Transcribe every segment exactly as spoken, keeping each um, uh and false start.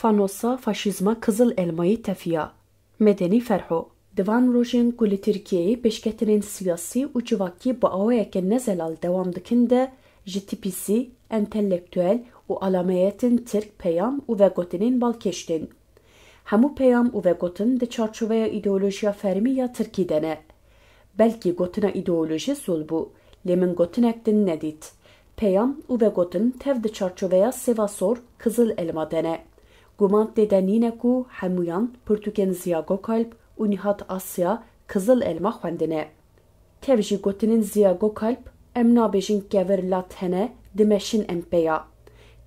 Fanosa faşîzma Qizil Elmayî tefiya. Medenî Ferho. Di van rojên ku li Tirkiyeyê pêşketinên siyasî û civakî bi awayeke nezelal dewam dikin de, ji tîpîsî, entelektuel û alameyetên tirk peyam û vegotinên balkêş tên. Hemû peyam û vegotin di çarçoveya îdeolojiya fermî ya tirkî de ne. Belkî gotina îdeolojî zûl bû, lê min gotinek din nedît. Peyam û vegotin tev di çarçoveya Sêva Sor, Qizil Elma de ne. Guman tê de nîne ku hemûyan pirtûkên Ziya Gökalp û Nihat Asya, Qizil Elma, xwendine. Tev jî gotinên Ziya Gökalp, em nabêjin kevir lat hene, dimeşin em peya.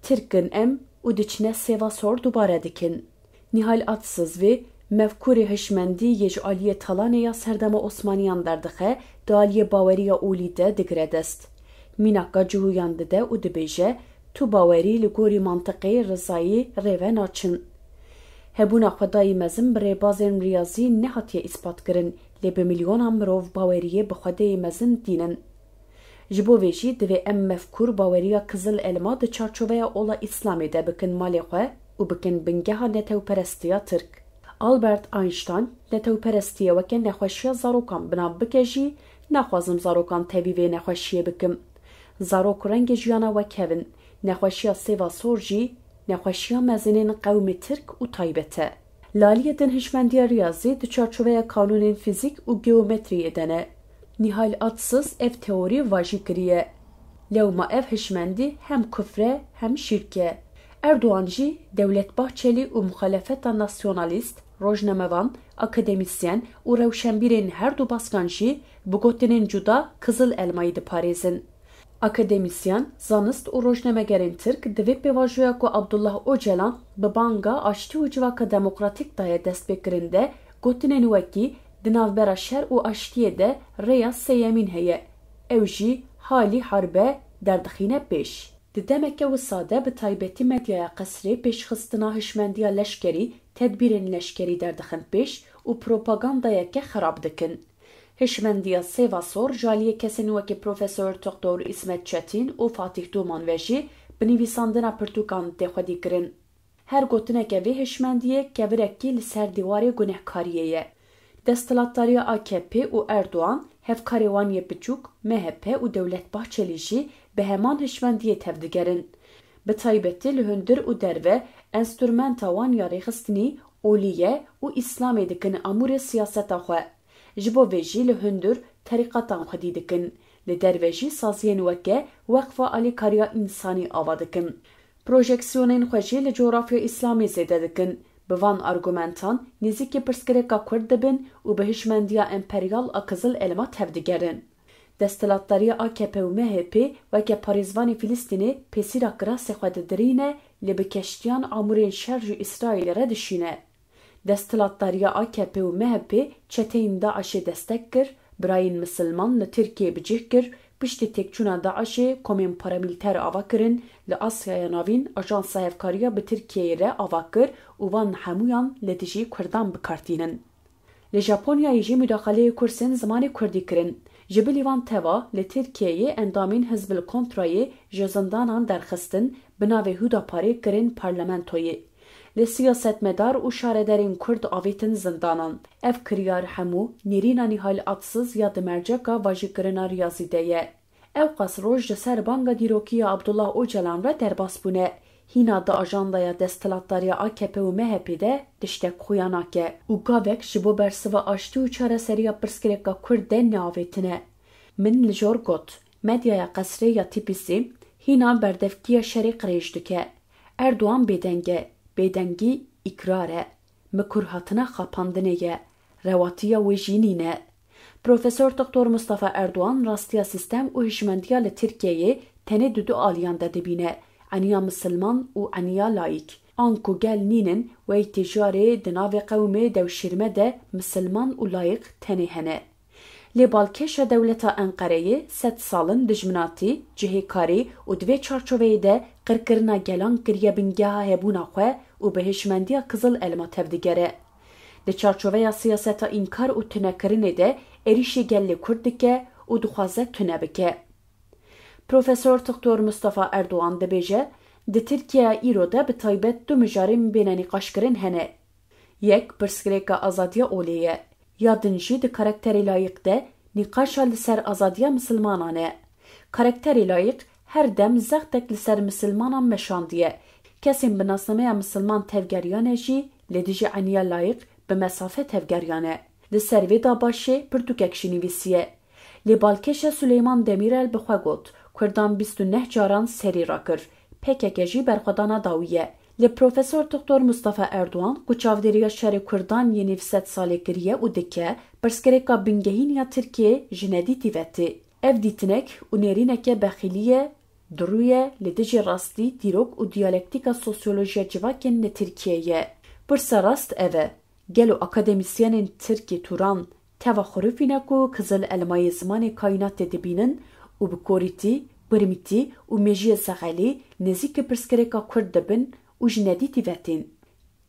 Tirk in em û diçine Sêva Sor dubare dikin. Nihal Atsız vê mefkûrê hişmendî yê ji aliyê talanê ya serdema Osmaniyan derdixe, di aliyê baweriya olî de digire dest. Mînaka cihûyan dide û dibêje, tu bawerî li gorî mantiqê rizayî rêve naçin. Hebûna Xwedayî mezin bi rêbazên riyazî nehatiye îspat kirin, lê bi milyonan mirov baweriyê bi Xwedêyê mezin dînin. Ji bo vê jî divê em mefkûr baweriya Qizil Elma di çarçoveya ola Îslamê de bikin malê xwe û bikin bingeha netewperestiya Tirk. Albert Einstein netewperestiye weke nexweşiya zarokan bi nav bike jî, naxwazim zarokan tevî vê nexweşiyê bikim. Zarok rengê jiyana wek hev in, nexweşiya Sêva Sor jî nexweşiya mezinên qewmê tirk û taybet e. Li aliyê din hişmendiya riyazî di çarçoveya kanûnên fîzîk û geometriyê de ne. Nihal Atsız ev teorî vajî kiriye. Lewma ev hişmendî hem kufr e hem şîrk e. Erdogan jî, Dewlet Bahçelî û muxalefeta nasyonalîst, rojnamevan, akademîsyen û rewşenbîrên her du baskan jî bi gotinên cuda Qizil Elmayî diparêzin. Akademîsyen, zanist û rojnamegerên tirk di vê pêvajoya ku Abdullah Ocalan bi banga aştî û civaka demokratîk daye destpêkirin de gotinên wekî di navbera şer û aştiyê de rêya sêyemîn heye, ew jî halî harbe derdixîne pêş. Di demeke wisa de bi taybetî medyaya qesrê pêşxistina hişmendiya leşkerî, tedbîrên leşkerî derdixin pêş û propagandayeke xerab dikin. Hişmendiya Sêva Sor ji aliyê kesên wekî Profesor Doktor Îsmet Çetîn û Fatîh Dûman ve jî bi nivîsandina pirtûkan tê xwedîkirin. Her gotineke vê hişmendiyê kevirekî li ser dîwarê gunehkariyê ye. Desthilatdariya A K P û Erdogan, hevkarê wan yê biçûk, M H P û Dewlet Bahçelî jî bi heman hişmendiyê tevdigerin. Bi taybetî li hundir û derve enstrumenta wan ya rêxistinî olî ye û Îslamê dikin amûrê siyaseta xwe. Ji bo vê jî li hundir terîqetan xwedî dikin. Li derve jî saziyên weke Weqfa Alîkariya Însanî ava dikin. Projeksiyonên xwe jî li cografya Îslamê zêde dikin. Bi van argumentan nêzîkî pirsgirêka Kurd dibin û bi hişmendiya emperyal a Qizil Elma tevdigerin. Desthilatdariya A K P û M H P weke parêzvanê Filistînê pêsîra kirasê xwe didirîne, lê bi keştiyan amûrên şer ji Îsraîlê re dişîne. Desthilatdariya A K P û M H P çeteyên DAIŞê destek kir, birayên misilman li Tirkiyeyê bi cih kir, piştî têkçûna DAIŞê komên paramîlter ava kirin, li Asyaya Navîn Ajansa Hevkariya bi Tirkiyeyê re ava kir û van hemûyan li dijî Kurdan bi kar tînin. Li Japonyayê jî mudaxaleyê kursên zimanê kurdî kirin. Ji bilî van teva li Tirkiyeyê endamên Hizbil Kontrayê ji zindanan derxistin, bi navê Hudaparê kirin parlamentoyê. Li siyasetmedar û şaredarên kurd avêtin zindanan. Ev kiryar hemû nêrîna Nîhal Atsız ya di merceka vajîkirina riyazî de ye. Ewqas roj ji ser banga dîrokî ya Abdullah Ocalan re derbas bûne. Hîna di ajandaya desthilatdariya A K P û M H P de tiştek xuya nake û gavek ji bo bersiva aştî û çareseriya pirsgirêka Kurd de neavêtine. Min li jor got, medyaya qesrê ya Tîpîsî hîna berdevkiya şerê qirêj dike. Erdogan bêdeng e, bêdengî îkrar e. Mikur hatina xapandinê ye, rewatiya wê jî nîne. Profesor Doktor Mustafa Erdogan rastiya sîstem û hişmendiya li Tirkiyeyê tenê di du aliyan de dibîne, eniya misilman û eniya layîk. Anku gel nînin, wey tê jarê di navê qewmê dewşîrme de misilman û layîk tenê hene. Lê balkêşa dewleta Enqereyê sed sal in dijminatî, cihêkarî û di vê çarçoveyê de qirkirina gelan kiriye bingeha hebûna xwe û bi hişmendiya Qizil Elma tevdigere. Di çarçoveya siyaseta înkar û tunekirinê de êrîşî gelê Kurd dike û dixwaze tune bike. Profesor Doktor Mustafa Erdogan dibêje, Di Tirkiyeya îro de bi taybet du mijarên bêne nîqaşkirin hene. Yek pirsgirêka azadiya olê ye. Ya din jî di karakterê layîq de nîqaşa li ser azadiya misilmanan e. Karakterê layîq her dem zextek li ser misilmanan meşandiye. Kesên bi nasnameya misilman tevgeriyane jî li dijî eniya layîq bi mesafe tevgeriyane. Li ser vê dabaşê pirtûkek jî nivîsiye. Lê balkêş e Suleyman Demîrel bi xwe got, Kurdan bîst û neh caran serî rakir. P K K jî berxwedana dawî ye. Lê Profesor Doktor Mustafa Erdoğan ku çavdêriya şerê Kurdan yê nîvsed salê kiriye û dike, pirsgirêka bingehîn ya Tirkiyê ji nedîtî ve tê. Ev dîtinek û nêrîneke bexîlî ye, dirû ye, li dijî rastî, dîrok û diyalektîka sosyolojiya civakên li Tirkiyê ye. Pirsa rast ev e. Gelo akademîsyenên Tirkî Turan teva xurifîne ku Kizil Elmayê zimanê kaînatê dibînin û bi korîtî, birmîtî û mêjiyê zexelî nêzîkî pirsgirêka Kurd dibin û ji nedîtî ve tên?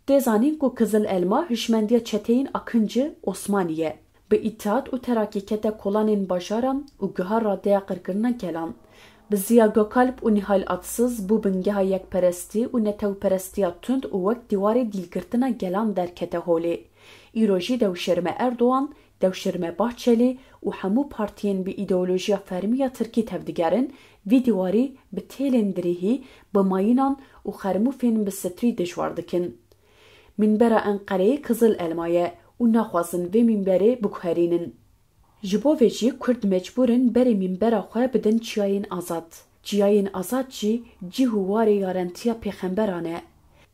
Tê zanîn ku Kizil Elma hişmendiya çeteyên Akinci Osmanî ye. Bi îtîhat û terakî kete kolanên bajaran û guha radeya qirkirina gelan. Bi Ziya Gökalp û Nihal Atsız bû bingeha yekperestî û netewperestiya tund û wek dîwarê dîlgirtina gelan derkete holê. Îro jî dewşêrme Erdoğan, dewşêrme Bahçeli û hemû partiyên bi îdeolojiya fermî ya Tirkî tevdigerin, vî dîwarî bi têlên dirêhî, bi mayînan û xermûfên bi sitrî dijwar dikin. Mînbera Enqereyê kizil elma ye û naxwazin vê mînberê biguherînin. Ji bo vê jî Kurd mecbûr in berê mînbera xwe bidin çiyayên azad. Çiyayên azad jî cih û warê yarentiya pêxemberan e.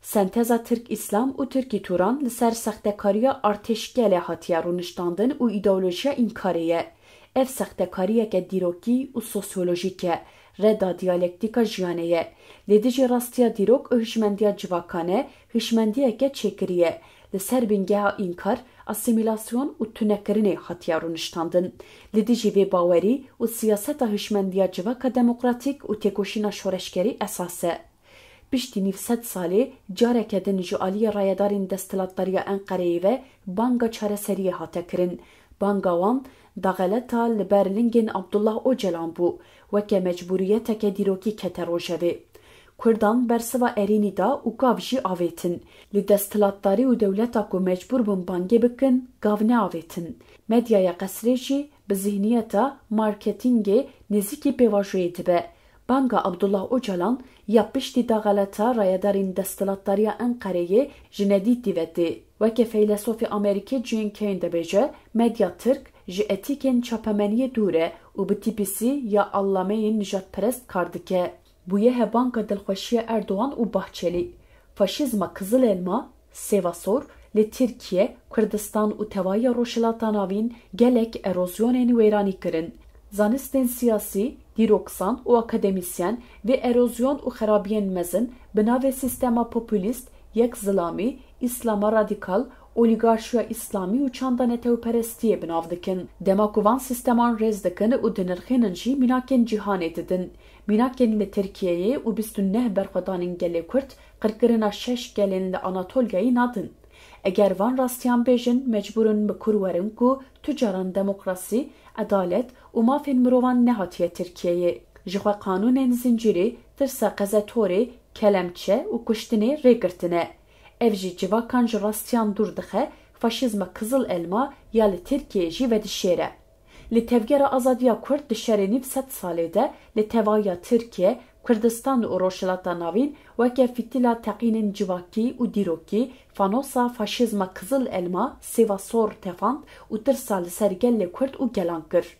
Senteza Tirk-Îslam û Tirkî-Turan li ser sextekariya artêşgelê hatiye rûniştandin û îdeolojiya înkarê ye. Ev sextekariyeke dîrokî û sosyolojîk e, reda diyalektîka jiyanê ye. Lê dijî rastiya dîrok û hişmendiya civakan e, hişmendiyeke çêkirî ye. Li ser bingeha înkar, asîmîlasyon û tunekirinê hatiye rûniştandin. Li dijî vê bawerî û siyaseta hişmendiya civaka demokratîk û têkoşîna şoreşgerî esas e. Piştî nîvsed salê careke din ji aliyê rayedarên desthilatdariya Enqereyê ve banga çareseriyê hate kirin. Banga wan daxeleta li ber lingên Abdullah Ocalan bû, weke mecbûriyeteke dîrokî kete rojevê. Kurdan bersiva erênî da û gav jî avêtin. Li desthilatdarî û dewleta ku mecbûr bûn bangê bikin, gav neavêtin. Medyaya qesrê jî bi zihniyeta marketingê nêzîkî pêvajoyê dibe. Banga Abdullah Ocalan ya piştî daxeleta rayedarên desthilatdariya Enqereyê ji nedîtî ve tê. Weke feylesofê Amerîkî Jean Cain dibêje, medya tirk ji etîkên çapemeniyê dûr e û bi tîpîsî ya allameyên nijadperest kar dike. Bûye hebanka dilxweşiya Erdogan û Bahçelî. Faşîzma Kizil Elma, Sêva Sor, li Tirkiye, Kurdistan û tevahiya Rojhilata Navîn gelek erozyonên wêranî kirin. Zanistên siyasî, dîrokzan û akademîsyen vê erozyon û xerabiyên mezin bi navê sîstema populîst, yek zilamî, îslama radîkal, olîgarşiya îslamî û çanda netewperestiyê bi nav dikin. Dema ku van sîsteman rêz dikin û dinirxînin jî mînakên cîhanê didin. Mînakên li Tirkiyeyê û bîst û neh berxwedanên gelê Kurd qirkirina şeş gelên li Anatolyayê nadin. Eger van rastiyan bêjin, mecbûr in bi kur werin ku tu caran demokrasî, edalet û mafên mirovan nehatiye Tirkiyeyê. Jixwe qanûnên zincîrê, tirsa qezetorê, kelemçe û kuştinê rê girtine. Ev jî civakan ji rastiyan dûr dixe, faşîzma Kizil Elma ya li Tirkiyeyê jî vedişêre. Li Tevgera Azadiya Kurd di şerê nîv sed salê de li tevahiya Tirkiye, Kurdistan û Rojhilata Navîn weke fîtila teqînên civakî û dîrokî, fanosa faşîzma Kizil Elma, Sêva Sor tefand û tirsa li ser gelê Kurd û gelan kir.